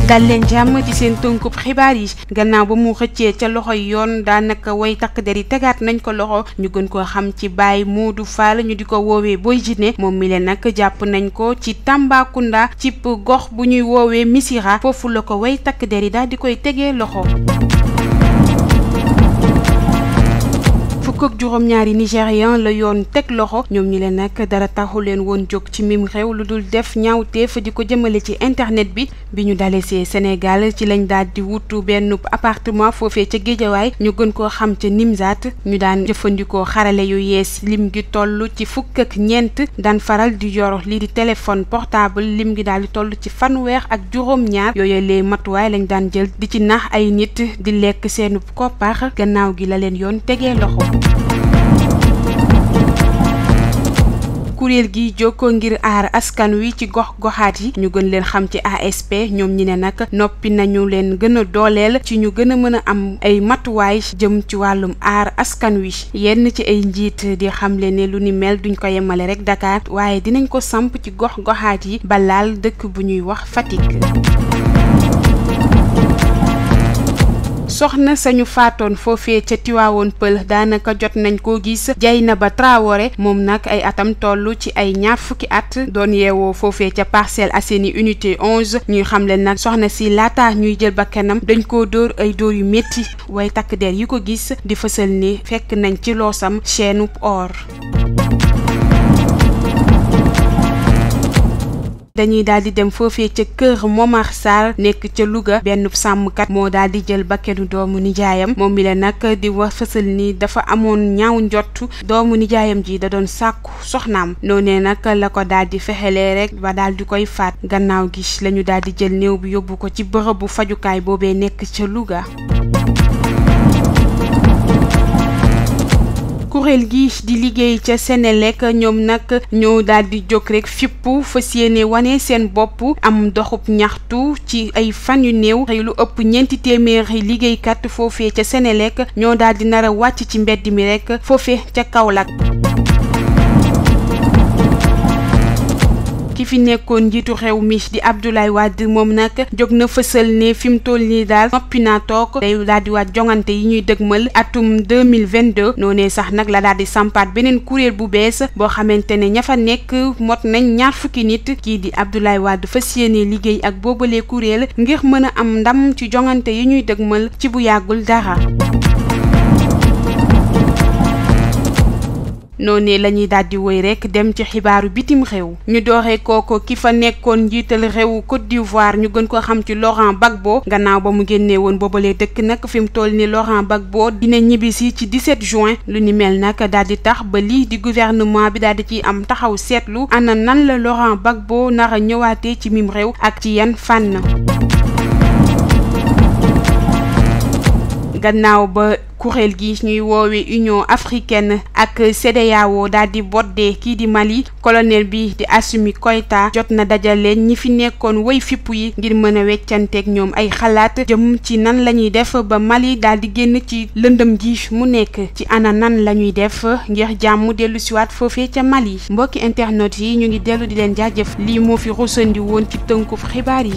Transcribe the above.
dal leen jàmm ci seen tënkub xibaar yi gannaaw ba mu xëccee ca loxoy yoon daanaka way takk der yi tegaat nañ ko loxo ñu gën koo xam ci Baye Modou Fall ñu di ko woowee Boy Djiné moom mi leen nag jàpp nañ ko ci Tambacounda ci gox bu ñuy woowee Missirah foofu la ko way takk der yi daal di koy tegee loxo. fukk ak juróom-ñaari nigérian la yoon teg loxo ñoom ñi leen nag dara taxu leen woon jóg ci mim réew lu dul def ñaawteef di ko jëmale ci internet bi ñu dalee see Sénégal ci lañ daal di wutu benn appartement foofee ca Géejawaay ñu gën koo xam ca Nimzaat ñu daan jëfandikoo xarale yu yees lim gi toll ci fukk ak ñeent daan faral di yor lii di téléphone portable lim gi daal di toll ci fanweer ak juróom-ñaar yooyu lee matuwaay lañ daan jël di ci nax ay nit di lekk seenu koppar gannaaw gi la leen yoon tegee loxo. kuréel gi jokkoo ngir aar askan wi ci gox-goxaat yi ñu gën leen xam ci ASP ñoom ñi ne nag noppi nañu leen gën a dooleel ci ñu gën a mën a am ay matuwaay jëm ci wàllum aar askan wi yenn ci ay njiit di xamle ne lu ni mel duñ ko yemale rek Dakar waaye dinañ ko samp ci gox-goxaat yi ba laal dëkk bu ñuy wax Fatick. soxna sañu faatoon foofee ca Tiwaawoon Pël daanaka jot nañ koo gis Dieynaba Traoré moom nag ay atam toll ci ay ñaar fukki at doon yeewoo foofee ca Parcelles Assainies unité 11 ñuy xamle nag soxna si laata ñuy jël bakkanam dañ koo dóor ay dóor yu métti way takk der yi ko gis di fësal ni fekk nañ ci loosam chaîne or. dañuy daal di dem foofee ca kër Momar Sarr nekk ca Louga benn sàmmkat moo daal di jël bakkanu doomu nijaayam moom mi la nag di wax fësal ni dafa amoon ñaaw njott doomu nijaayam ji da doon sàkku soxnaam noonee nag la ko daal di fexelee rek ba daal di koy faat gannaaw gi la ñu daal di jël néew bi yóbbu ko ci bërëbu fajukaay boobee nekk ca Louga. kuréel gi di liggéey ca Senelec ñoom nag ñoo daal di jóg rek fippu fas yéene wane seen bopp am doxub ñaxtu ci ay fan yu néew lu ëpp 400 liggéeykat foofee ca Senelec ñoo daal di nar a wàcc ci mbedd mi rek foofee ca Kaolack. ki fi nekkoon njiitu réew mi di Abdoulaye Wade moom nag jóg na fësal ne fi mu toll nii daal noppi naa toog day daal di waat jongante yi ñuy dëgmal atum 2022 noonee sax nag la daal di sampaat beneen kuréel bu bees boo xamante ne ña fa nekk mot nañ 20 nit kii di Abdoulaye Wade fas yéene liggéey ak boobalee kuréel ngir mën a am ndam ci jongante yi ñuy dëgmal ci bu yàggul dara. noonee la ñuy daal di woy rek dem ci xibaaru bitim réew ñu dooree kooko ki fa nekkoon njiital réew Côte d'Ivoire ñu gën ko xam ci Laurent Gbagbo gannaaw ba mu génnee woon boobalee dëkk nag fi mu toll ni Laurent Gbagbo dina ñibbisi ci 17 juin lu ni mel nag daal di tax ba lii di gouvernement bi daal di ciy am taxaw seetlu ana nan la Laurent Gbagbo nar a ñëwaatee ci mim réew ak ci yan fànn. gannaaw ba kuréel gi ñuy woowee Union africaine ak CEDEAO daal di boddee kii di Mali colonel bi di Assimi Goïta jot na dajale ñi fi nekkoon woy fippu yi ngir mën a weccanteeg ñoom ay xalaat jëm ci nan la ñuy def ba Mali daal di génn ci lëndëm ji mu nekk ci ana nan la ñuy def ngir jàmm dellu siwaat foofee ca Mali mbokki internet yi ñu ngi dellu di leen jaajëf lii moo fi rusandi woon ci tënkub xibaar yi.